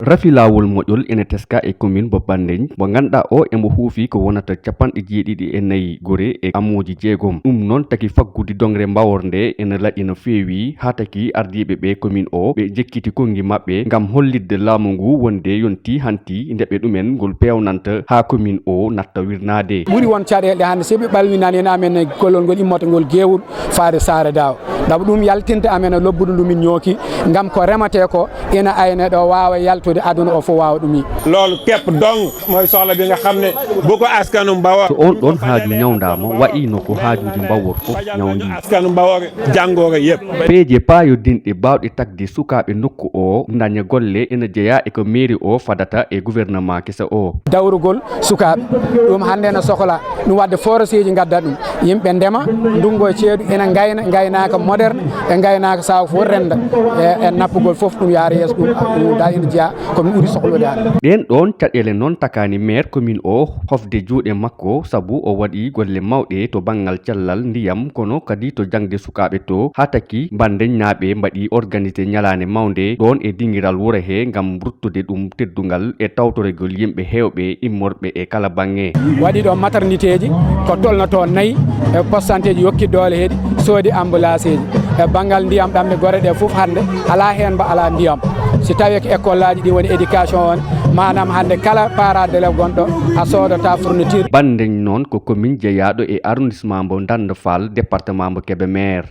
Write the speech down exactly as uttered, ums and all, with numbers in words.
Rafi laawol moƴƴol ene teska e komin mo Bandeñ, mo ngannduɗaa o emo huufi ko wonata capanɗe jeeɗiɗi e nayi gure e amooji jeegom. Ɗum noon tagi faggudu doŋre Mbawor nde ene laƴi no feewi, haa tagi ardiiɓe ɓe komin o ɓe jekkiti konngi maɓɓe ngam hollitde laamu ngu wonde yonti hanti nde ɓe ɗumen ngol peewnanta haa komin o natta wirnaade. Ɓuri won caɗeele hannde, so ɓe ɓalwinani en amen e gollol ngol immata ngol geewul faade Saare Daaw. Ɗaɓa ɗum yaltinta amen e lobbudu ndu min ñooki, ngam ko rematee ko ina ayne ɗo waawa yaltude, aduna o fof waawa ɗum yi. Loolu képp dong mooy soxla bi nga xam ne bu ko askanu Mbawor. So oon ɗoon haaju ñawndaama, wayi no ko haajuuji Mbawor fof ñawndii. Askanu Mbawor jàngoro yépp. Peeje paayodinɗe baawɗe tagde sukaaɓe nokku o ndaña golle ene jeyaa e ko mairie o fadata e gouvernement keso o. Dawrugol sukaaɓe, ɗum hannde ene sohla, ɗum waɗde forageeji ngadda ɗum. Yimɓe ndema, ndungo e ceeɗu, ene ngayna, ngaynaaka moderne, e ngaynaaka sawa fof rennda. E, e nappugol fof ɗum yaara yeeso, ɗum, ɗum da ene jeyaa ko mi ɓuri sohlude hannde. Ɗeen ɗoon caɗeele noon takaani maire commune o hofde juuɗe makko, sabu o waɗi golle mawɗe to banngal cellal ndiyam, kono kadi to jaŋde sukaaɓe to, haa taki Bandeñnaaɓe mbaɗi organisé ñalaande mawnde ɗoon e dingiral wuro he ngam ruttude ɗum teddungal e tawtoregol yimɓe heewɓe immorɓe e kala baŋŋe. Waɗi ɗo materniteeji ko tolnotoo nayi e postanteeji yokki doole heɗi soodi ambulaseeji. E banngal ndiyam ɗam ɗe gore ɗe fof hannde alaa heen mba alaa ndiyam. Si tawii ko écoleaaji ɗi woni éducation on, maanaam hannde kala parent d'élève gonɗo a soodata fourniture. Bandeñ noon ko commune jeyaaɗo e arrondissement mbo Ndande Fall, département mbo Kébémer.